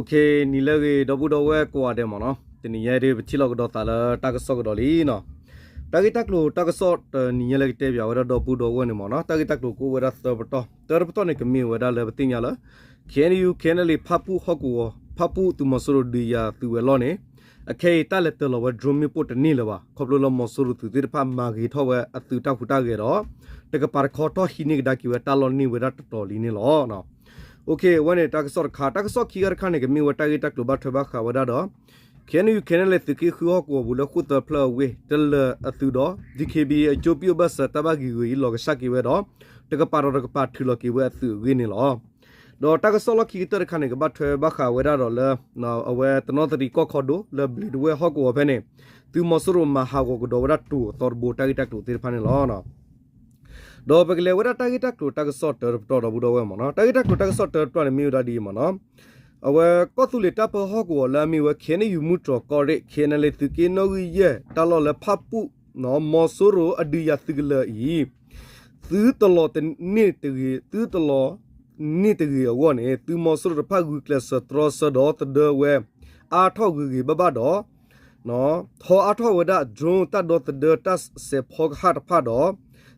နံၤလၢအဂ့ၤ ဒီပုၢ်ဒီဝဲၢ်ကိးဂၤဒဲးမ့ၢ်နီၤ, တနံၤညါအံၤဒုး ပထံၣ်လိာ်ကဒီးသးလၢတၢ်ကစီၣ်ကဒီးလံနီၤ. တၢ်ဂ့ၢ်တၢ်ကျိၤတၢ်ကစီၣ်တနံၤညါလၢကတဲပၠးဝဲဒၣ်ဒီပုၢ်ဒီဝဲၢ်န့ၣ်မ့ၢ်နီၤ, တၢ်ဂ့ၢ်တၢ်ကျိၤကအိၣ်ဝဲဒၣ်သၢပတီၢ်, တၢတပတီၢ်န့ၣ် ကမ့ၢ်ဝဲဒၣ်လၢပသ့ၣ်ညါလၢ K N U K N L A ဖၣ်ပူၣ်ဟီၣ်ကဝီၤ ဖၣ်ပူၣ်သုးမီၤစိရိၤဒုးယၤသုးဝဲၤလီၢ်န့ၣ် အခဲအံၤတၢ်လဲၤတၢၤလီၤဝဲ drone မ့ၣ်ပိၢ်တန့ၢ်လၢၤဘၣ်, ခီဖျိလၢမီၤစိရိၤသုးသ့ၣ်တဖၣ်မၤဂ့ၤထီၣ်ဝဲအသုးတၢ်ဟူးတၢ်ဂဲၤဒီး တကပၤတခီထီၣ်ဟံးန့ၢ်ကဒါက့ၤဝဲတၢ်လီၢ်န့ၢ်ဝဲဒၣ်တတီၤလံန့ၣ်လီၤ. အဝဲန့ၣ်တၢ်ကစီၣ်တခါ, တၢ်ကစီၣ်ခံခါတခါန့ၣ် ကမ့ၢ်ဝဲတၢ်ဂ့ၢ်တၢ်ကျိၤဘၣ်ထွဲဘၣ်ဃးဝဲဒၣ်ဒီး K N U K N L A သုးက့ဃုဟီၣ်ကဝီၤပူၤလၢဃိၣ်သၢဖျၢၣ်အဝ့ၢ် တလၢၤအသုးဒီး D K B A အကၠိပံၣ်အိၣ်ဘၣ်စၢၤတၢ်ဘၣ်ဂ့ၤဂ့ၤအံၤ လီၤကဆှၣ်က့ၤဝဲဒီး တကပၤဒီးတကပၤထုးလီၤက့ၤဝဲအသုးအဂ့ၢ်န့ၣ်လီၤ. ဒီးတၢ်ကစီၣ်လီၢ်ခံကတၢၢ်တခါန့ၣ် ကဘၣ်ထွဲဘၣ်ဃးဝဲဒၣ်ဒီးလၢ အဝဲတနီသရံၣ်ကီၢ်ခီဒိၣ်လၢဘျံးတဝဲၢ်ဟီၣ်ကဝီၤဖဲန့ၣ် သုးမီၤစိရိၤမၤဟးဂီၤကဒီးဝဲဒၣ်တိၤအသီတဘိ တၢ်ဂ့ၢ်တၢ်ကျိၤသ့ၣ်တဖၣ်န့ၣ်လီၤ. ဒီးပကလဲၤဝဲဒၣ်တၢ်ဂ့ၢ်တၢ်ကျိၤတၢ်ကစီၣ်တၢတပတီၢ်ဒီပုၢ်ဒီဝဲၢ်မ့ၢ်နီၤ, တၢ်ဂ့ၢ်တၢ်ကျိၤတၢ်ကစီၣ်တၢတပတီၢ်န့ၣ်မ့ၢ်ဝဲဒၣ်ဒ်အံၤမ့ၢ်နီၤ, အဝဲကီၢ်သူလ့ၤတၢ်ပၢဟီၣ်ကဝီၤလၢအမ့ၢ်ဝဲ K N U မူတြီၢ်ကီၢ်ရ့ၣ် K N L A သုးက့နီၣ်ဂံၢ်ယဲၢ် တၢ်လီၢ်လၢဖၣ်ပူၣ် မီၤစိရိၤအဒုးယၤသုးကလၢၤအံၤ သုတလီၤန့ၢ်တဂ့ၤ, သုတလီၤန့ၢ်တဂ့ၤအဂီၢ်န့ၣ် သုးမီၤစိရိၤတဖၣ်ဂုာ်ကျဲးစၢးတြီဆၢဒီးသဒၢဝဲ အါထီၣ်ဂ့ၤဂ့ၤဘၣ်ဘၣ်ဒီး ထီအါထီၣ်ဝဲဒၣ် drone တၢ်ဒီသဒၢတၢ်စဲးဖီကဟၣ်တဖၣ်ဒီး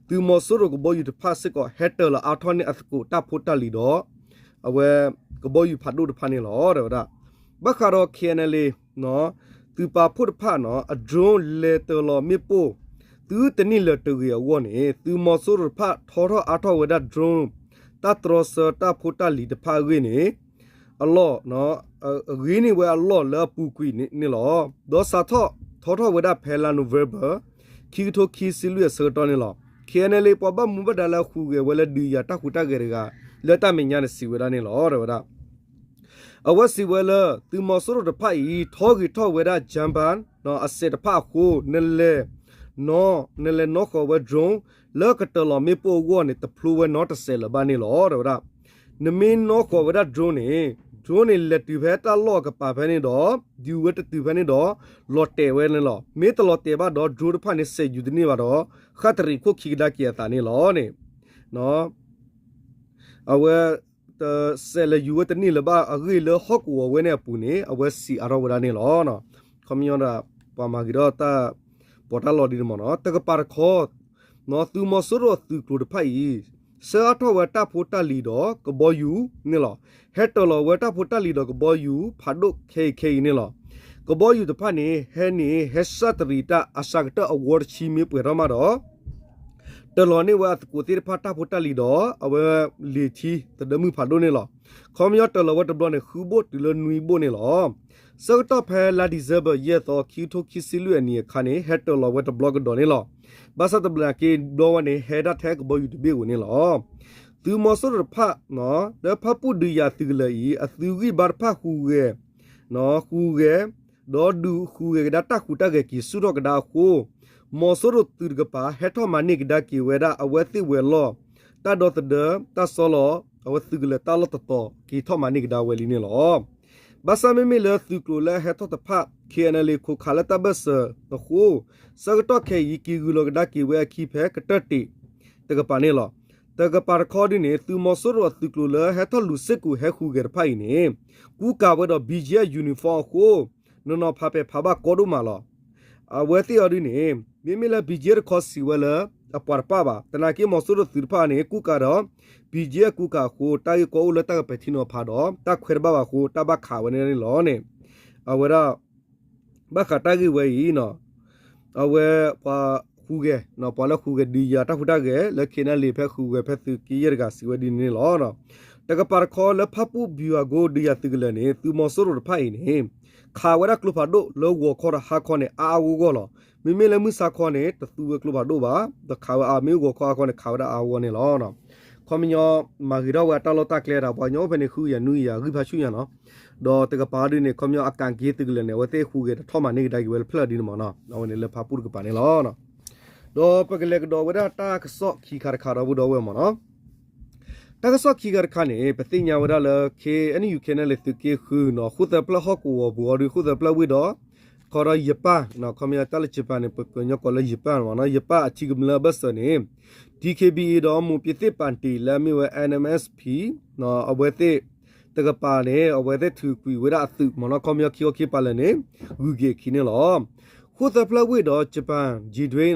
သုးမီၤစိရိၤကဘီယူၤတဖၣ်စ့ၢ်ကီး ဟဲတၢၤလီၤအါထီၣ်န့ၢ်အသကိးတၢ်ဖိတၢ်လံၤဒီး အဝဲကဘီယူၤဖးဒိၣ်တဖၣ်န့ၣ်လီၤ တဲဝဲဒၣ်. ဘၣ်ဃးဒီး K N L A သုးပာ်ဖှိၣ်တဖၣ်နီၤ အ drone လဲၤတၢၤလီၤမ့ၣ်ပိၢ် သုတန့ၢ်လၢၤတဂ့ၤအဂီၢ်န့ၣ် သုးမီၤစိရိၤတဖၣ်ထီထီၣ်အါထီၣ်ဝဲဒၣ် drone တၢ်တြီဆၢတၢ်ဖိတၢ်လံၤတဖၣ်အဂ့ၢ်န့ၣ် အလီၢ် အဂ့ၤန့ၢ်ဝဲအလီၢ်လၢအပူၤကွံာ်န့ၣ်လီၤ. ဒီးစးထီၣ်ထီထီၣ်ဝဲဒၣ်ဖဲလါ November ခံကထိခံဆံလွံၢ်အဆၢကတီၢ်န့ၣ်လီၤ. K N L A ပှၤဘၣ်မူဘၣ်ဒါလၢအဟူးဂဲၤဝဲလၢဒုးယၤတၢ်ဟူးတၢ်ဂဲၤတဂၤ လၢတၢ်မဲာ်ညါန့ၣ်စံးဝဲဒၣ်န့ၣ်လီၤ တဲဝဲဒၣ်. အဝဲစံးဝဲလၢ သုးမီၤစိရိၤတဖၣ်အံၤ ထီဂ့ၤထီၣ်ဝဲဒၣ် jammer အစဲးတဖၣ်အဃိ နလဲၤ နလဲၤနီၣ်ဃီၤဝဲ drone လၢကတၢၤလီၤမ့ၣ်ပိၢ်အဂီၢ်န့ၣ် တဖျိဝဲနီတစဲးလၢၤဘၣ်န့ၣ်လီၤ တဲဝဲဒၣ်. နမ့ၢ်နီၣ်ဃီၤဝဲဒၣ် drone န့ၣ် drone န့ၣ် လဲၤတုၤဖဲတၢ်လီၢ်အကပၤဖဲန့ၣ်ဒီး ဒုးဝဲတတုၤဖဲန့ၣ်ဒီး လီၤတဲာ်ဝဲန့ၣ်လီၤ. မ့ၢ်တလီၤတဲာ်ဘၣ်ဒီး drone တဖၣ်န့ၣ် စဲးယူၤတန့ၢ်ဘၣ်ဒီး ဃၣ်တရံးခိၣ်ခံကဒါက့ၤအသးန့ၣ်လီၤန့ၣ် အဝဲ စဲးလဲၤယူၤဝဲတန့ၢ်လၢၤဘၣ်အဂ့ၢ် လၢဟီၣ်ကဝီၤဝဲန့ၣ်အပူၤန့ၣ် အဝဲစံးအါထီၣ်ဝဲဒၣ်န့ၣ်လီၤ. ခီပညီဒီး ပှၤမၤဂ့ၤထီၣ်တၢ်ပီးတၢ်လီဒ်န့ၣ်မ့ၢ်နီၤ တကပၤတခီ သုးမီၤစိရိၤအသုးကျိၤတဖၣ်အံၤ ဆှၢအါထီၣ်ဝဲတၢ်ဖိတၢ်လံၤဒီးကဘီယူၤန့ၣ်လီၤ. ဟဲတၢၤလီၤဝဲတၢ်ဖိတၢ်လံၤဒီးကဘီယူၤဖးဒိၣ်ခဲအံၤခဲအံၤန့ၣ်လီၤ. ကဘီယူၤတဖၣ်န့ၣ် ဟဲန့ၣ် ဟဲစၢ်တရံးတၢ်အစှၤကတၢၢ်အဝီတဆံမ့ၢ်ပှဲၤထီၣ်မးဒီး တၢၤလီၤန့ၢ်ဝဲအသကိးသ့ၣ်တဖၣ်တၢ်ဖိတၢ်လံၤဒီး အဝဲလံာ်ထံသဒၢမုၢ်ဖးဒိၣ်န့ၣ်လီၤ. ခီပညီတၢၤလီၤဝဲတဘျီန့ၣ် ဃုဘိၣ်တုၤလၢနွံဘိၣ်န့ၣ်လီၤ. ဆၢကတီၢ်ဖဲလါ December ယဲၢ်သီ ခံကထိခံဆံလွံၢ်အနံၤအခါန့ၣ် ဟဲတၢၤလီၤဝဲတဘျီကဒီးန့ၣ်လီၤ. ဘၣ်ဆၣ်သနာ်က့ဘျီဝဲန့ၣ် ဟဲဒၣ်ထဲကဘီယူၤတဘ့ၣ်ဧိၤန့ၣ်လီၤ. သုးမီၤစိရိၤတဖၣ် လၢဖၣ်ပူၣ်ဒုးယၤသုးကလၢၤအံၤ အသုးဂံၢ်ဘါတဖၣ်ဟူးဂဲၤ ဟူးဂဲၤ ဒီးဒုးဟူးဂဲၤကဒါတၢ်ဟူးတၢ်ဂဲၤက့ၤဆူၣ်ထီၣ်ကဒါအဃိ မီၤစိရိၤသုးတကပၤ ဟဲထီၣ်မၤန့ၢ်ကဒါက့ၤဝဲဒၣ်အဝဲသ့ၣ်ဝဲၤလီၢ် တၢ်ဒီသဒၢ တၢ်ဆီလီၤ အဝဲသုးကလၢၤတၢ်လီၢ်တတီၤ က့ၤထီၣ်မၤန့ၢ်ကဒါဝဲလံန့ၣ်လီၤ. ဘၣ်ဆၣ်မ့မ့ၢ်လၢသုးကျိၤလၢအဟဲထီၣ်တဖၣ် K N L A ခိးခးလၢတၢ်ဘၢၣ်စၢၤအဃိ ဆၢကတီၢ်ခဲအံၤ က့ၤဂုာ်လီၤကဒါက့ၤဝဲအခံဖဲကတၢၢ်တံးတကပၤန့ၣ်လီၤ. တကပၤတခီဒ်န့ၣ် သုးမီၤစိရိၤအသုးကျိၤလၢဟဲထီၣ်လူၤစ့ၢ်ကီးဟဲဃုဂဲၤတဖၣ်အံၤန့ၣ် ကူကၤဝဲဒီး B G F uniform အဃိ နီၢ်နီၢ်ဖးပဲာ်ဖးဘၣ်ကီဒိၣ်မးလီၤ. အဝဲသ့ၣ်အီၤဒ်န့ၣ် မ့မ့ၢ်လၢ B G F တခီစံးဝဲလၢ အပှၤတပၣ်ဘၣ်. သနာ်က့မီၤစိရိၤသုးတဖၣ်န့ၣ် ကူကၤဒီး B G F ကူကၤအဃိ တၢ်ဂ့ၢ်ကီအိၣ်လၢတၢ်ကပဲာ်ထံနီၤဖးဒီး တၢ်ခွဲးတဘၣ်ဘၣ်အဃိ တၢ်ဘၣ်ခးဝဲန့ၣ်လီၤန့ၣ် အဝဲဒၣ် ဘၣ်ဃးတၢ်ဂ့ၢ်ဝဲအံၤ အဝဲပှၤဃုဂဲၤ ပှၤလၢဃုဂဲၤဒုးယၤတၢ်ဟူးတၢ်ဂဲၤလၢ K N L A ဖဲဃုဂဲၤဖဲသုးက့ယဲၢ်တဂၤစံးဝဲဒ်န့ၣ်လီၤ. တကပၤတခီလၢဖၣ်ပူၣ်ဘံၣ်အကိဒုးယၤသုးကလၢၤန့ၣ် သုးမီၤစိရိၤတဖၣ်အံၤန့ၣ် ခးဝဲဒၣ်ကျိဖးဒိၣ်လၢဂီၤခီဒီးဟါခီန့ၣ် အါအါဂီၢ်ဂီၢ်လီၤ. မ့မ့ၢ်လၢမုၢ်ဆါခီန့ၣ် တသူဝဲကျိဖးဒိၣ်ဘၣ် ဒီးခးဝဲအါ မ့ၢ်ဂီၤခီဟါခီန့ၣ် ခးဝဲဒၣ်အါအါဂီၢ်ဂီၢ်န့ၣ်လီၤ. ခီပညီ မၤဂ့ၤထီၣ်ဝဲအတၢ်လီၢ်တၢ်ကျဲဒီး ပှၤကညီအိၣ်ဖဲန့ၣ် ဃုကယၤနွံကယၤ ဂံၢ်ဖးဆူၣ်ညါနီၤ ဒီးတကပၤဒ်န့ၣ် ခီပညီအကၣ်က့ၤသုးကလၢၤန့ၣ် အဝဲသ့ၣ်ဃုဂဲၤတထီၣ်မၤန့ၢ်ကဒါက့ၤဝဲလၢဖျၢၣ်ဒ်န့ၣ်မ့ၢ်နီၤ အဝဲန့ၣ်လၢဖၣ်ပူၣ်တကပၤန့ၣ်လီၤ. ဒီးပကလဲၤကဒီးဝဲဒၣ်တၢ်ကစီၣ်ခံခါတခါဒီပုၢ်ဒီဝဲၢ်မ့ၢ်နီၤ တၢ်ကစီၣ်ခံခါတခါန့ၣ် ပသ့ၣ်ညါဝဲဒၣ်လၢ K N U K N L A သုးက့ဃုနီၤ ဃိၣ်သၢဖျၢၣ်ဟီၣ်ကဝီၤပူၤအီၤဒုး ဃိၣ်သၢဖျၢၣ်ဝ့ၢ်ဒီး ခီဒီးယပၣ် ခီပညီတၢ်လၢယပၣ်န့ၣ် ပကညီကိးလၢယပၣ်မ့ၢ်နီၤ ယပၣ်အထံကမျၢၢ်အဘၢၣ်စၢၤန့ၣ် D K B A ဒီး မူးပျံၤသ့ၣ်ပၣ်တံၣ် လၢအမ့ၢ်ဝဲ N M S P အဝဲသ့ၣ် တကပၤန့ၣ် အဝဲသ့ၣ်ထုးကွံာ်ဝဲဒၣ်အသုးမ့ၢ်နီၤ ခီပညီခံခီခံကပၤလၢာ်န့ၣ် ဂုၤက့ၤအခံန့ၣ်လီၤ. ဃိၣ်သၢဖျၢၣ်ဝ့ၢ်ဒီး Japan ယံၤဒွ့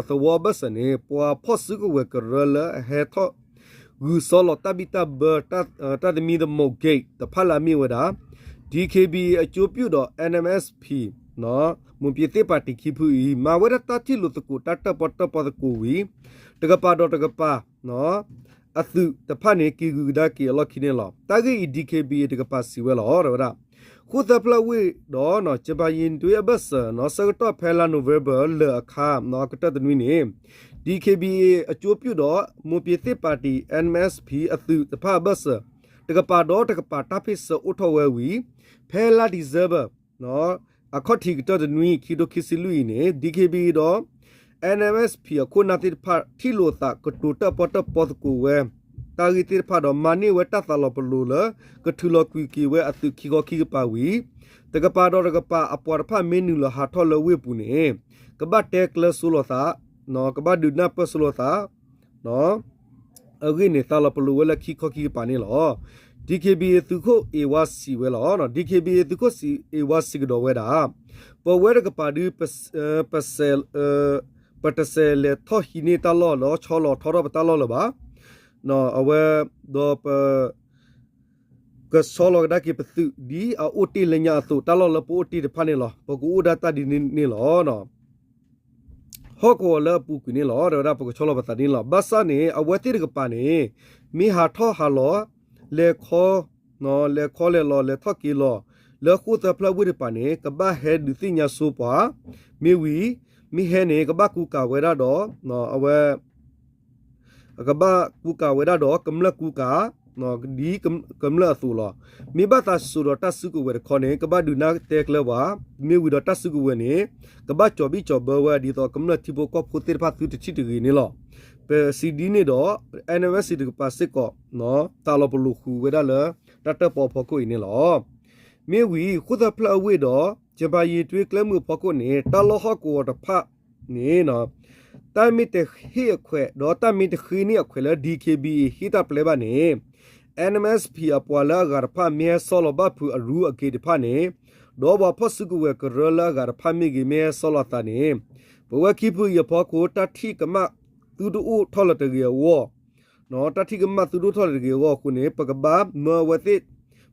သဝီအဘၢၣ်စၢၤန့ၣ် ပှၤဖီၣ်စုကဝဲၤကရၢလၢအဟဲထီၣ် ဂုာ်စီလီၤတၢ်ဘံၣ်တၢ်ဘၢ တၢ်သမံသမိး gate တဖၣ်လၢအမ့ၢ်ဝဲဒၣ် DKBA အကျိုးပြု ဒီး NMSP မွန်ပြည်သစ်ပါတီ ခံဖုအံၤ မၤဝဲဒၣ်တၢ်ထံၣ်လိာ်သကိးတၢ်တၢၣ်ပီၣ်တၢၣ်ပီသကိးဝံၤ တကပၤဒီးတကပၤ အသုးတဖၣ်န့ၣ် က့ၤဂုၤကဒါက့ၤအလီၢ်ခံန့ၣ်လီၤ. တၢ်ဂ့ၢ်အံၤ DKBA တကပၤစံးဝဲလီၤ တဲဝဲဒၣ်. ဃိၣ်သၢဖျၢၣ်ဝ့ၢ်ဒီး ကၠပၤယံၤဒွ့အဘၢၣ်စၢၤ ဆၢကတီၢ်ဖဲလါ November လၢာ်အခါ အကတၢၢ်တနွံန့ၣ် DKBA အကျိုးပြု ဒီး မွန်ပြည်သစ်ပါတီ NMSP အသုးတဖၣ်အဘၢၣ်စၢၤ တကပၤဒီးတကပၤတၢ်ဖ့ၣ်ဆၢအိၣ်ထီၣ်ဝဲဝံၤ ဖဲလါ December အခီၣ်ထံးကတၢၢ်တနွံ ခံထိခံဆံလွံၢ်အံၤန့ၣ် DKBA ဒီး NMSP အခိၣ်နၢ်သ့ၣ်တဖၣ် ထံၣ်လိာ်သးကတိၤတၢၣ်ပီၣ်တၢၣ်ပီသကိးဝဲ တၢ်ဂ့ၢ်သ့ၣ်တဖၣ်ဒီး မၤန့ၢ်ဝဲတၢ်သးလီၤပလိာ်လၢ ကထုးလီၤကွံာ်က့ၤဝဲအသုးခံခီခံကပၤဝံၤ တကပၤဒီးတကပၤအပှၤတဖၣ်မ့ၢ်နုာ်လီၤဟးထီၣ်လၢဝ့ၢ်ပူၤန့ၣ် ကဘၣ်တဲကျၢၤစိလိာ်သး ကဘၣ်ဒုးနၢ်ပၢၢ်စိလိာ်သး အဂ့ၢ်န့ၣ် သးလီၤပလိာ်ဝဲလၢခံခီခံကပၤန့ၣ်လီၤ. DKBA သုးခိၣ်အ့ဝါစံးဝဲလီၤ. DKBA သုးခိၣ်အ့ဝါစံးကဒီးဝဲဒၣ် ပဝဲတကပၤဒု ပတစဲးလဲၤထီၣ်ဟံးန့ၢ်တၢ်လီၢ်ဒီးဆီလီၤထီထီၣ်ပတၢ်လီၢ်လၢၤဘၣ်. အဝဲ ဒီးပ ကဆီလီၤကဒါက့ၤပသုး ဒ်အအိၣ်တ့ၢ်လၢညါအသိး တၢ်လီၢ်လၢပအိၣ်တ့ၢ်တဖၣ်န့ၣ်လီၤ. ပကအိၣ်ဒၣ်တၢ်ဒ်န့ၣ်န့ၣ်လီၤ. ဟီၣ်ကဝီၤလၢအပူၤကွံာ်န့ၣ်လီၤ. တဲဝဲဒၣ်ပကဆီလီၤပသးန့ၣ်လီၤ. ဘၣ်ဆၣ်န့ၣ် အဝဲသ့ၣ်တကပၤန့ၣ် မ့ၢ်ဟးထီၣ်ဟးလီၤ လဲၤခီ လဲၤခီလဲၤလီၤ လဲၤထီၣ်က့ၤလီၤ လၢဃိၣ်သၢဖျၢၣ်ဝ့ၢ်တကပၤန့ၣ် ကဘၣ်ဟဲဒုးသ့ၣ်ညါစိပှၤ မ့ၢ်ဝံၤ မ့ၢ်ဟဲန့ၣ် ကဘၣ်ကူကၤဝဲဒၣ်ဒီး အဝဲ ကဘၣ်ကူကၤဝဲဒၣ်ဒီးကမျၢၢ်ကူကၤ ဒ်ကမျၢၢ်အသိးလီၤ. မ့ၢ်ဘၣ်သးစိာ်ဒီးတၢ်စုကဝဲၤတခီန့ၣ် ကဘၣ်ဒုးနၢ်တဲကျၢၤပှၤ မ့ၢ်ဝံၤဒီးတၢ်စုကဝဲၤန့ၣ် ကဘၣ်ကၠီၤဘံၣ်ကၠီၤဘၢဝဲ ဒ်သိးကမျၢၢ်ထံဖိကီၢ်ဖိသ့ၣ်တဖၣ်သုတထံၣ်တဂ့ၤန့ၣ်လီၤ. ပစံးဒ်န့ၣ်ဒီး NMSP တကပၤစ့ၢ်ကီး သးလီၤပလိာ်ဃုာ်ဝဲဒၣ်လၢ တၢ်တၢၣ်ပီအဖီခိၣ်အံၤန့ၣ်လီၤ. မ့ၢ်ဝံၤ ဃိၣ်သၢဖျၢၣ်အဝ့ၢ်ဒီး ကၠပၤယံၤဒွ့ကျဲမုၢ်အဖီခိၣ်န့ၣ် တၢ်လီၢ်ဟီၣ်ကဝီၤတဖၣ်န့ၣ် တၢ်မ့ၢ်တဟ့ၣ်အခွဲး ဒီးတၢ်မ့ၢ်တဃ့န့ၢ်အခွဲးလၢ DKBA ဟ့ၣ်တၢ်ပျဲဘၣ်န့ၣ် NMSP အပှၤလၢအဂၤတဖၣ် မ့ၢ်ဟဲဆီလီၤဘၣ်ဖုးအရူအက့ၤတဖၣ်န့ၣ် ဒီးပှၤဖီၣ်စုကဝဲၤကရၢလၢအဂၤတဖၣ်မ့ၢ်ဂ့ၤ မ့ၢ်ဟဲဆီလီၤသးန့ၣ် ပဝဲခံဖုအံၤအဖီခိၣ် တၢ်ထံၣ်ကမၣ်သုတအိၣ်ထီၣ်လၢၤတဂ့ၤအဂီၢ် တၢ်ထံၣ်ကမၣ်သုတအိၣ်ထီၣ်လၢၤတဂ့ၤအဂီၢ်အဃိန့ၣ် ပကဘၣ်မၢအဝဲသ့ၣ်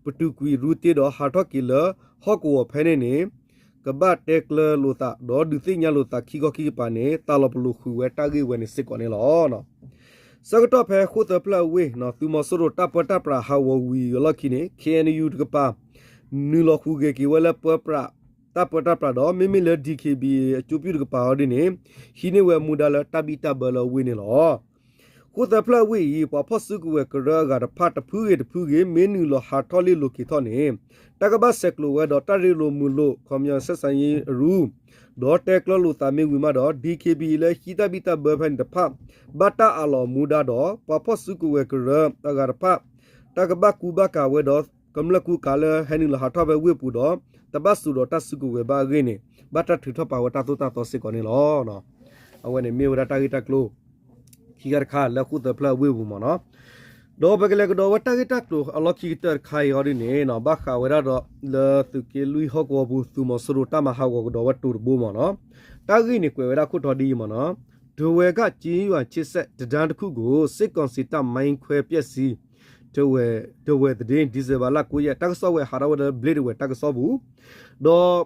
ပတုာ်ကွံာ်ရူတ့ဒီးဟးထီၣ်က့ၤလၢဟီၣ်ကဝီၤဖဲန့ၣ်န့ၣ် ကဘၣ်တဲကျၢၤလိာ်သး ဒီးဒုးသ့ၣ်ညါလိာ်သးခံခီခံကပၤန့ၣ် သးလီၤပလိာ်ဃုာ်ဝဲတၢ်ဂ့ၢ်ဝဲန့ၣ်စ့ၢ်ကီးန့ၣ်လီၤ. ဆၢကတီၢ်ဖဲဃိၣ်သၢဖျၢၣ်အဝ့ၢ် သုးမီၤစိရိၤတၢ်ပၢတၢ်ပြးဟးဂီၤဝံၤအလီၢ်ခံန့ၣ် KNU တကပၤ နုာ်လီၤဃုာ်ဂဲၤက့ၤဝဲလၢပၢပြး တၢ်ပၢတၢ်ပြးဒီး မ့မ့ၢ်လၢ DKBA အကျိုးပြု တကပၤအီၤဒ်န့ၣ် ဟံးန့ၢ်ဝဲမူဒါလၢတၢ်ဘံၣ်တၢ်ဘၢလၢအဝ့ၢ်န့ၣ်လီၤ. ဃိၣ်သၢဖျၢၣ်ဝ့ၢ်အံၤ ပှၤဖီၣ်စုကဝဲၤကရၢအဂၤတဖၣ်တဖုဂ့ၤတဖုဂ့ၤ မ့ၢ်နုာ်လီၤဟးထီၣ်လ့ၣ်လိၤက့ၤထီၣ်န့ၣ် တၢ်ကဘၣ်ဆဲးကျိးဝဲဒီးတၢ်ရ့လိာ်မုာ်လိာ် ခီပညီဆက်ဆံရေးအရူ ဒီးတဲကျၢၤလိာ်သးမ့ၢ်ဝံၤမးဒီး DKBA လၢဟံးတၢ်ဘံၣ်တၢ်ဘၢဖဲန့ၣ်တဖၣ် ဘၣ်တၢ်အးလီၤမူဒါဒီး ပှၤဖီၣ်စုကဝဲၤကရၢအဂၤတဖၣ် တၢ်ကဘၣ်ကူဘၣ်ကၤဝဲဒီး ကမျၢၢ်ကူကၤလၢဟဲနုာ်လီၤဟးထီၣ်ဖဲဝ့ၢ်ပူၤဒီး တဘၣ်စိာ်ဒီးတၢ်စုကဝဲၤဘၣ်အဂ့ၢ်န့ၣ် ဘၣ်တၢ်ထုးထီၣ်ပာ်ဝဲတၢ်သိၣ်တၢ်သီစ့ၢ်ကီးန့ၣ်လီၤ. အဝဲန့ၣ်မ့ၢ်ဝဲဒၣ်တၢ်ဂ့ၢ်တၢ်ကျိၤ ခံခါတခါလၢဃိၣ်သၢဖျၢၣ်အဝ့ၢ်ပူၤမ့ၢ်နီၤ. ဒီးပကလဲၤကဒီးဝဲတၢ်ဂ့ၢ်တၢ်ကျိၤအလီၢ်ခံကတၢၢ်တခါအံၤအီၤဒ်န့ၣ် ဘၣ်ဃးဝဲဒၣ်ဒီး လၢသုးက့လွံၢ်ဟီၣ်ကဝီၤပူၤ သုးမီၤစိရိၤတၢ်မၤဟးဂီၤကဒီးဝဲတိၤတဘိမ့ၢ်နီၤ. တၢ်ဂ့ၢ်န့ၣ်ကွဲးဝဲဒၣ်ခိၣ်တီဒ်အံၤမ့ၢ်နီၤ. ထားဝယ်က ကျေးရွာခြေစက် တံတားတစ်ခုကို စစ်ကောင်စီတပ် မိုင်းခွဲဖျက်ဆီး ထားဝယ် ဒီဇင်ဘာလ ကိုးရက် တၢ်ကစီၣ်ဝဲဟးထီၣ်ဝဲလၢဘျ့းတဝဲၢ်တၢ်ကစီၣ်ပူၤ ဒီး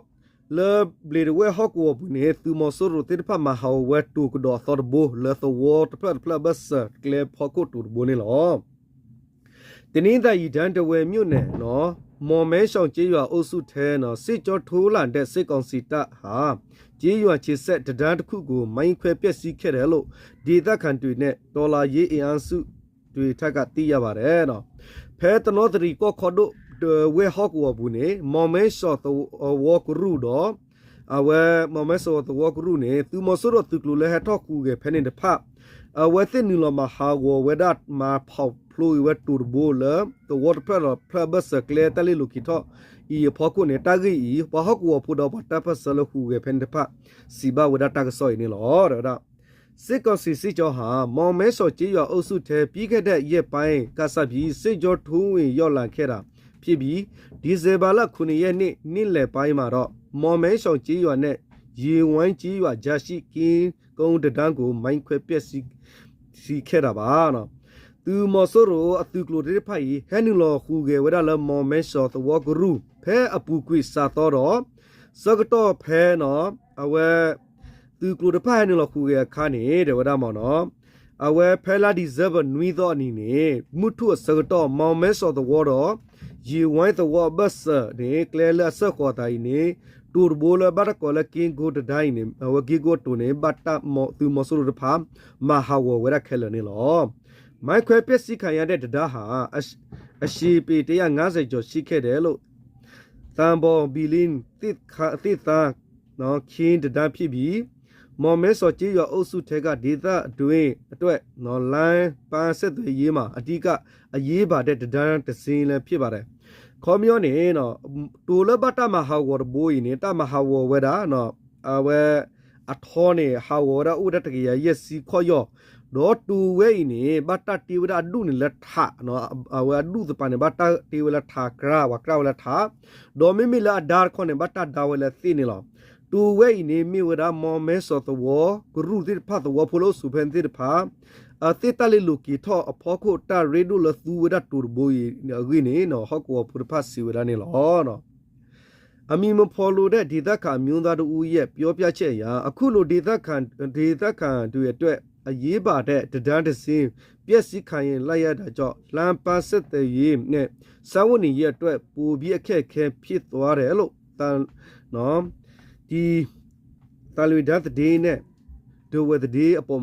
လၢဘျ့းတဝဲၢ်ဟီၣ်ကဝီၤပူၤန့ၣ် သုးမီၤစိရိၤသ့ၣ်တဖၣ်မၤဟးဂီၤဝဲတိၤကဒီးအသီတဘိ လၢသဝီတဖျၢၣ်တဖျၢၣ်အဘၢၣ်စၢၤကျဲဖီခိၣ်တိၤတဘိန့ၣ်လီၤ. တနင်္သာရီတိုင်း ထားဝယ်မြို့နယ် နော် မော်မဲရှောင်ကျေးရွာအုပ်စုထဲ နော် စစ်ကြောထိုးလာတဲ့ စစ်ကောင်စီတပ်ဟာ ကျေးရွာခြေစက် တံတားတစ်ခုကို မိုင်းခွဲဖျက်ဆီးခဲ့တယ်လို့ ဒေသခံတွေနဲ့ တော်လှန်ရေးအင်အားစုတွေထံက သိရပါတယ် ဖဲတနီသရံၣ်ကီၢ်ခီဒိၣ် တဝဲၢ်ဟီၣ်ကဝီၤပူၤန့ၣ် မီၤမဲစီၣ်သဝီကရူၢ်ဒီး အဝဲ မီၤမဲစီၣ်သဝီကရူၢ်န့ၣ် သုးမီၤစိရိၤသုးကျိၤလၢဟဲထီၣ်ဟူးဂဲၤဖဲန့ၣ်တဖၣ် အဝဲသ့ၣ်နုာ်လီၤမၤဟးဂီၤဝဲဒၣ် မၤဖီၣ်ဖျိက့ၤဝဲတိၤတဘိလၢ သဝီတဖျၢၣ်ဒီးဖျၢၣ်အဘၢၣ်စၢၤကျဲတၢ်လ့ၢ်လိၤက့ၤထီၣ်အံၤအဖီခိၣ်န့ၣ် တၢ်ဂ့ၢ်အံၤ ပှၤဟီၣ်ကဝီၤဖိဒီးပှၤတၢ်ပၢၢ်ဆၢလၢဟူးဂဲၤဖဲန့ၣ်တဖၣ် စံးဘၣ်ဝဲဒၣ်တၢ်ကစီၣ်အံၤန့ၣ်လီၤ. ဝဲဒၣ် စစ်ကောင်စီစစ်ကြောင်းဟာ မော်မဲစီၣ်ကျေးရွာအုပ်စုထဲ ပြီးခဲ့တဲ့ရက်ပိုင်းကစပြီး စစ်ကြောထိုးဝင်ရောက်လာခဲ့တာ ဖြစ်ပြီး ဒီဇင်ဘာလ ခုနစ်ရက်နေ့ နေ့လယ်ပိုင်းမှာတော့ မော်မဲရှောင်ကျေးရွာနဲ့ ရေဝိုင်းကျေးရွာကြားရှိ ကင်းကုန်းတံတားကို မိုင်းခွဲဖျက်ဆီး ဆီးခဲ့တာပါ သုးမီၤစိရိၤအသုးကျိၤသ့ၣ်တဖၣ်အံၤ ဟဲနုာ်လီၤဟူးဂဲၤဝဲဒၣ်လၢ မော်မဲရှောင်သဝီကရူၢ် ဖဲအပူၤကွံာ်စးသီဒီး ဆၢကတီၢ်ဖဲ အဝဲ သုးကျိၤတဖၣ်ဟဲနုာ်လီၤဟူးဂဲၤအခါန့ၣ် တဲဝဲဒၣ်မ့ၢ်နီၤ အဝဲဖဲလါ December နွံသီအနံၤန့ၣ် မုၢ်ထူၣ်အဆၢကတီၢ် မော်မဲရှောင်သဝီဒီး ရေဝိုင်းသဝီအဘၢၣ်စၢၤန့ၣ် ကျဲလၢအစၢဃီၤအသးအံၤန့ၣ် တိၤတဘိလၢဘၣ်တၢ်ကိးလၢ ကင်းကုန်းတံတား အံၤန့ၣ် အဝဲ ကင်းကုန်း အတိၤန့ၣ် ဘၣ်တၢ်မ သုးမီၤစိရိၤတဖၣ် မၤဟးဂီၤဝဲဒၣ်ခဲလၢာ်န့ၣ်လီၤ. မိုင်းခွဲဖျက်ဆီးခံရတဲ့တံတားဟာ အရှည်ပေ တစ်ရာငါးဆယ်ကျော်ရှိခဲ့တယ်လို့ သံဘောင်ဘီလင်း သစ်သား ခင်းတံတားဖြစ်ပြီး မော်မဲရှောင်ကျေးရွာအုပ်စုထဲက ဒေသအတွင်းအတွက် လမ်းပန်းဆက်သွယ်ရေးမှာ အဓိကအရေးပါတဲ့ တံတားတစ်စင်းလည်းဖြစ်ပါတယ်. ခီပညီန့ၣ် တိၤလၢဘၣ်တၢ်မၤဟးဂီၤတဘိအံၤန့ၣ် တၢ်မၤဟးဂီၤဝဲဒၣ် အဝဲ အထီန့ၣ် ဟးဂီၤဝဲဒၣ်အိၣ်ဝဲဒၣ်တကယၤယဲၢ်ဆံခီၣ်ယီၢ်, ဒီးတိၤဝဲအံၤန့ၣ် ဘၣ်တၢ်တ့ဝဲဒၣ်အဒူၣ်န့ၣ်လၢထး, အဝဲအဒူၣ်သပၤန့ၣ် ဘၣ်တၢ်တ့ဝဲလၢထး ကြၢး ပှၤကြၢးဝဲလၢထး, ဒီးမ့မ့ၢ်လၢအဒါတခီန့ၣ် ဘၣ်တၢ်ဒါဝဲလၢသ့ၣ်န့ၣ်လီၤ. တိၤဝဲအံၤန့ၣ် မ့ၢ်ဝဲဒၣ် မော်မဲရှောင်သဝီကရူၢ်သ့ၣ်တဖၣ် သဝီဖိလၢအိၣ်ဆူၣ်ဖဲန့ၣ်သ့ၣ်တဖၣ် အသ့ၣ်တၢ်လ့လိာ်က့ၤထီၣ်အဖီခိၣ် တၢ်ရ့ဒိၣ်လၢသူဝဲဒၣ်တိၤတဘိအံၤအဂ့ၢ်န့ၣ် ဟီၣ်ကဝီၤဖိတဖၣ်စံးဝဲဒၣ်န့ၣ်လီၤ. အမည်မဖော်လိုတဲ့ ဒေသခံအမျိုးသားတစ်ဦးရဲ့ ပြောပြချက်အရ အခုလို ဒေသခံ ဒေသခံတွေအတွက် အရေးပါတဲ့ တံတားတစ်စင်း ပျက်စီးခံလိုက်ရတာကြောင့် လမ်းပန်းဆက်သွယ်ရေးနဲ့ စားဝတ်နေရေးအတွက် ပိုပြီးအခက်အခဲဖြစ်သွားတယ်လို့ ဒီ သံလွင်တိုင်းသတင်းနဲ့ ထားဝယ်သတင်းအပေါ်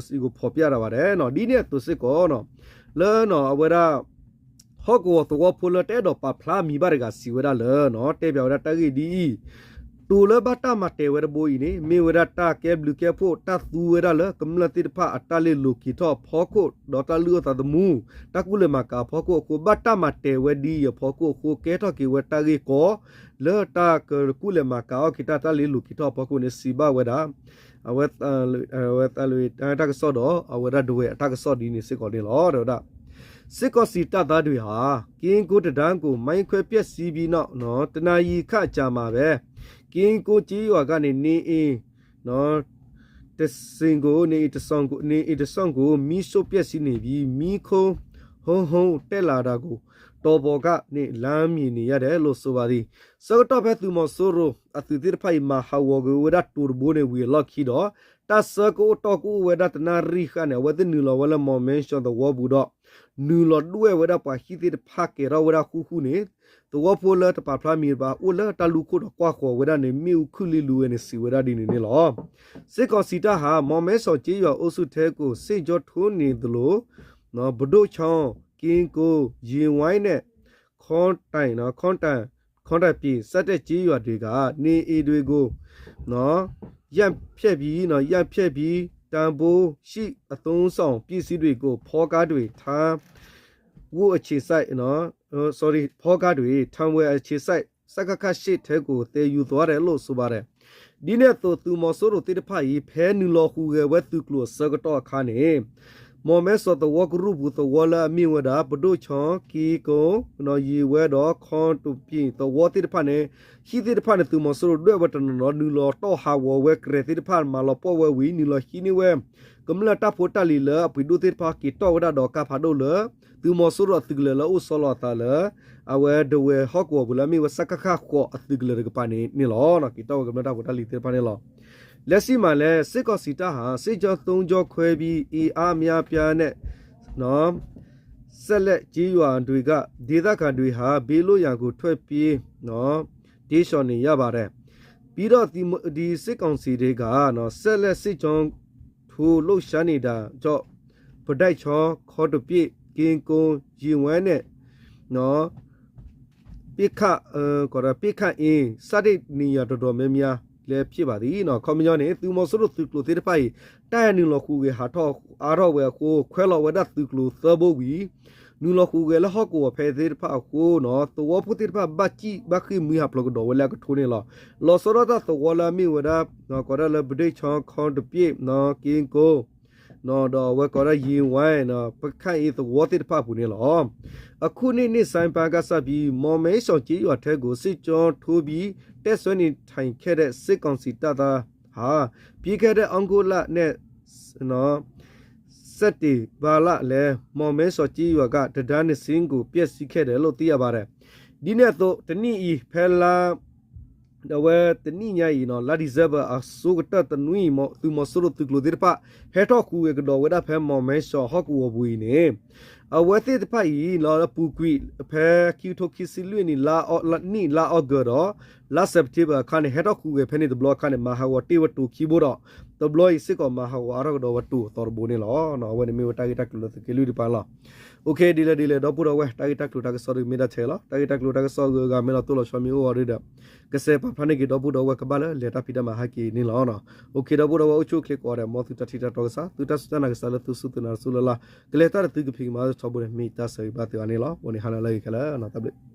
စံးကိုဖော်ပြတာပါ ဒ်န့ၣ်အသိးစ့ၢ်ကီး လၢအဝဲဒၣ် ဟီၣ်ကဝီၤသဝီဖိလၢတအဲၣ်ဒိးပာ်ဖျါမံၤဘၣ်တဂၤစံးဝဲဒၣ်လၢ တဲပၠးဝဲဒၣ်တၢ်ဂ့ၢ်ဒ်အံၤ, တိၤလၢဘၣ်တၢ်မၤတဲာ်ဝဲတဘိအံၤန့ၣ် မ့ၢ်ဝဲဒၣ်တၢ်ကဲဘျုးကဲဖှိၣ် တၢ်သူဝဲဒၣ်လၢကမျၢၢ်သ့ၣ်တဖၣ်အတၢ်လ့လိာ်က့ၤထီၣ်အဖီခိၣ် ဒီးတၢ်လုၢ်အီၣ်သးသမူ တၢ်ကူၣ်လဲၤမၤကၤအဖီခိၣ်အဃိ ဘၣ်တၢ်မၤတဲာ်ဝဲဒ်အံၤအဖီခိၣ်အဃိ ကဲထီၣ်က့ၤဝဲတၢ်ဂ့ၢ်ကီ လၢတၢ်ကကူၣ်လဲၤမၤကၤအီၣ်က့ၤတၢ် တၢ်လ့လိာ်က့ၤထီၣ်အဖီခိၣ်န့ၣ် စံးဘၣ်ဝဲဒၣ် အဝဲ သံလွင်တၢ်ကစီၣ်ဒီး အဝဲဒၣ်ဒဝဲၢ်အတၢ်ကစီၣ်ဒ်န့ၣ်စ့ၢ်ကီးန့ၣ်လီၤ. တဲဝဲဒၣ် စစ်ကောင်စီတပ်သားတွေဟာ ကင်းကုန်းတံတားကို မိုင်းခွဲဖျက်ဆီးပြီးနောက် တစ်နာရီခန့်အကြာမှာပဲ ကင်းကုန်းကျေးရွာကနေ နေအိမ် တစ်စုံကို နေအိမ်တစ်စုံကို နေအိမ်တစ်စုံကို မီးရှို့ဖျက်ဆီးနေပြီး မီးခိုးဟုန်းဟုန်းတက်လာတာကို တောင်ပေါ်ကနေ လှမ်းမြင်နေရတယ်လို့ ဆိုပါသည်. ဆၢကတီၢ်ဖဲသုးမီၤစိရိၤအသုးသ့ၣ်တဖၣ်အံၤ မၤဟးဂီၤက့ၤဝဲဒၣ်တိၤတဘိန့ၣ်ဝံၤအလီၢ်ခံဒီး တၢ်ဆၢကအိၣ်တီၢ်ကအိၣ်ဝဲဒၣ်တနၣ်ရံၣ်ဃၣ်န့ၣ် အဝဲသ့ၣ်နုာ်လီၤဝဲလၢ မော်မဲရှောင်သဝီပူၤဒီး နုာ်လီၤဒွဲၣ်ဝဲဒၣ်ပှၤဟံၣ်သ့ၣ်တဖၣ် ကဲၤထီၣ်ဝဲဒၣ်ဃူဃူန့ၣ် သဝီဖိလၢတပာ်ဖျါမံၤဘၣ် အိၣ်လၢတၢ်လူၢ်ခိၣ်ဒီးကွၢ်ဃီၤဝဲဒၣ်န့ၣ် မ့ၣ်အူခုၣ်လံလူဝဲန့ၣ် စံးဝဲဒၣ်ဒ်န့ၣ်န့ၣ်လီၤ. စစ်ကောင်စီတပ်ဟာ မော်မဲရှောင်ကျေးရွာအုပ်စုထဲကို စစ်ကြောင်းထိုးနေသလို ပဒိၣ်ချောင်း၊ ကင်းကုန်း၊ ရေဝိုင်းနဲ့ ခွန်တိုင်၊ ခွန်တိုင်၊ ခွန်တိုင်ပြင် စတဲ့ကျေးရွာတွေက နေအိမ်တွေကို ရိုက်ဖျက်ပြီး၊ ရိုက်ဖျက်ပြီး တန်ဖိုးရှိအသုံးအဆောင်ပစ္စည်းတွေကို ဖော်ကားတွေ၊ ထမ်း ဖို့အခြေစိုက်နော် sorry ဖော်ကားတွေ ထမ်းဝယ်အခြေစိုက် စကခ ရှစ်ထဲကို သယ်ယူသွားတယ်လို့ ဆိုပါတယ်. ဒ်န့ၣ်အသိး သုးမီၤစိရိၤသ့ၣ်တဖၣ်အံၤ ဖဲနုာ်လီၤဟူးဂဲၤဝဲသုးကျိၤအဆၢကတီၢ်အခါန့ၣ် မော်မဲရှောင်သဝီကရူၢ်ပူၤသဝီလၢအမ့ၢ်ဝဲဒၣ် ပဒိၣ်ချောင်း၊ ကင်းကုန်း၊ ရေဝိုင်းဒီး ခွန်တိုင်ပြင် သဝီသ့ၣ်တဖၣ်န့ၣ် ဟံၣ်သ့ၣ်တဖၣ်န့ၣ် သုးမီၤစိရိၤဒွဲၣ်ဝဲတနီၤနီၤ နုာ်လီၤတီၢ်ဟးဂီၤဝဲကရဲးသ့ၣ်တဖၣ် မၤလီၤပှီၢ်ဝဲဝံၤ နုာ်လီၤဟံးန့ၢ်ဝဲ ကမျၢၢ်တၢ်ဖိတၢ်လံၤလၢအပှ့ၤဒိၣ်သ့ၣ်တဖၣ် က့ၤတီၢ်ဝဲဒၣ်ဒီးကါဖးဒိၣ်လၢ သုးမီၤစိရိၤအသုးကလၢၤလၢအအိၣ်ဆီလီၤအသးလၢ အဝဲဒဝဲၢ်ဟီၣ်ကဝီၤပူၤလၢအမ့ၢ်ဝဲ စကခ ဃိးအသုးကလၢၤတကပၤန့ၣ်န့ၣ်လီၤ. က့ၤတီၢ်ဝဲကမျၢၢ်တၢ်ဖိတၢ်လံၤသ့ၣ်တဖၣ်န့ၣ်လီၤ. လက်ရှိမှာလည်း စစ်ကောင်စီတပ်ဟာ စစ်ကြောင်း သုံးကြောင်းခွဲပြီး အင်အားအများအပြားနဲ့ ဆက်လက် ကျေးရွာတွေက ဒေသခံတွေဟာ ဘေးလွတ်ရာကို ထွက်ပြေး တိမ်းရှောင်နေရပါတယ်. ပြီးတော့ ဒီစစ်ကောင်စီတွေက ဆက်လက်စစ်ကြောင်းထိုးလှုပ်ရှားနေတာကြောင့် ပဒိုက်ချောင်း၊ ခွန်တိုင်ပြင်၊ ကင်းကုန်း၊ ရေဝိုင်းနဲ့ ပစ်ခတ် ပစ်ခတ်အင်း စတဲ့နေရာတော်တော်များများလည်း ဖြစ်ပါသည်. ခီပညီန့ၣ် သုးမီၤစိရိၤသုးကျိၤသ့ၣ်တဖၣ်အံၤ တၢ်နုာ်လီၤဟူးဂဲၤဟးထီၣ်အါထီၣ်ဝဲအဃိ ခွဲးလီၤဝဲဒၣ်သုးကျိၤသၢဘိဝံၤ နုာ်လီၤဟူးဂဲၤလၢဟီၣ်ကဝီၤဖဲသ့ၣ်တဖၣ်အဃိန့ၣ် သဝီဖိသ့ၣ်တဖၣ် ဘၣ်စံၣ်ဘၣ်ဃ့ၢ်မှံဟးဖျိးကဒီးဝဲလၢအကထိန့ၣ်လီၤ. လီၤဆီဒၣ်တၢ်သဝီလၢအမ့ၢ်ဝဲဒၣ် ကိးဒၣ်လၢ ပဒိုက်ချောင်း၊ ခွန်တိုင်ပြင်၊ ကင်းကုန်း ဒီးအဝဲကိးဒၣ်ယ့ဝဲ ပခၣ်အ့သဝီသ့ၣ်တဖၣ်အပူၤန့ၣ်လီၤ. အခုနှစ် နှစ်ဆန်းပိုင်းကစပြီး မော်မဲရှောင်ကျေးရွာထဲကို စစ်ကြောင်းထိုးပြီး တပ်စွဲနေထိုင်ခဲ့တဲ့ စစ်ကောင်စီတပ်သားဟာ ပြီးခဲ့တဲ့ သြဂုတ်လနဲ့ စက်တင်ဘာလလယ် မော်မဲရှောင်ကျေးရွာက တံတားနှစ်စင်းကို ဖျက်ဆီးခဲ့တယ်လို့ သိရပါတယ်. ဒ်န့ၣ်အသိး တနံၣ်အံၤ ဖဲလါ ဒီးအဝဲတနံၣ်ညါအံၤနီၤ လါ December အဆိကတၢၢ်တနွံအံၤ သုးမီၤစိရိၤသုးကျိၤသ့ၣ်တဖၣ် ဟဲထီၣ်ဃုာ်ဝဲကဒီးဝဲဒၣ်ဖဲ မော်မဲရှောင် ဟီၣ်ကဝီၤပူၤအံၤန့ၣ် အဝဲသ့ၣ်တဖၣ်အံၤ လၢအပူၤကွံာ် ဖဲခံကထိခံဆံလွံၢ်နံၣ် လါအီ နံၣ်လါအီကူးဒီး လါ September အခါန့ၣ် ဟဲထီၣ်ဃုာ်ဝဲဖဲန့ၣ်တဘျီအခါန့ၣ် မၤဟးဂီၤတ့ၢ်ဝဲတိၤခံဘိဒီး တဘျီအံၤစ့ၢ်ကီးမၤဟးဂီၤအါထီၣ်ကဒီးဝဲတိၤအသီတဘိန့ၣ်လီၤ. အဝဲန့ၣ်မ့ၢ်ဝဲတၢ်ဂ့ၢ်တၢ်ကျိၤလၢသုးက့လွံၢ်တပၤလီၤ. အိၣ်ခ့ ဒ်လဲၣ်ဒ်လဲၣ် ဒီပုၢ်ဒီဝဲၢ် တၢ်ဂ့ၢ်တၢ်ကျိၤတၢ်ကစီၣ်ဒုးမ့ၢ်ဒၣ်ထဲလီၤ. တၢ်ဂ့ၢ်တၢ်ကျိၤတၢ်ကစီၣ်ဂုၤဂၤမ့ၢ်လီၤတိၢ်လီၤဆီမ့ၢ်အိၣ်အီၤဒုဒီး ကစဲးပာ်ဖျါန့ၢ်က့ၤဒီပုၢ်ဒီဝဲၢ်ကဘၣ်လၢလဲၤတၢ်ဖံးတၢ်မၤဟဲက့ၤန့ၣ်လီၤ. အိၣ်ခ့ ဒီပုၢ်ဒီဝဲၢ်အိၣ်ဆူၣ်အိၣ်ချ့ကိးဂၤဒဲး မ်သုတၢ်ထံၣ်တၢ်တီကစၢ် သုတၢ်စူၢ်တၢ်နာ်ကစၢ်လၢသုစူၢ်သုနာ်တစူၢ်လၢ်လၢ် ကလဲၤတၢ်ဒီးသုကဖံးကမၤထီဘိန့ၣ် မ့ၢ်တၢ်ဆၢဂ့ၤဘၣ်သုအါန့ၣ်လီၤ. အဃိန့ၣ် ဟါနၤလၢအဂ့ၤခဲလၢာ် တၢ်ဘျုး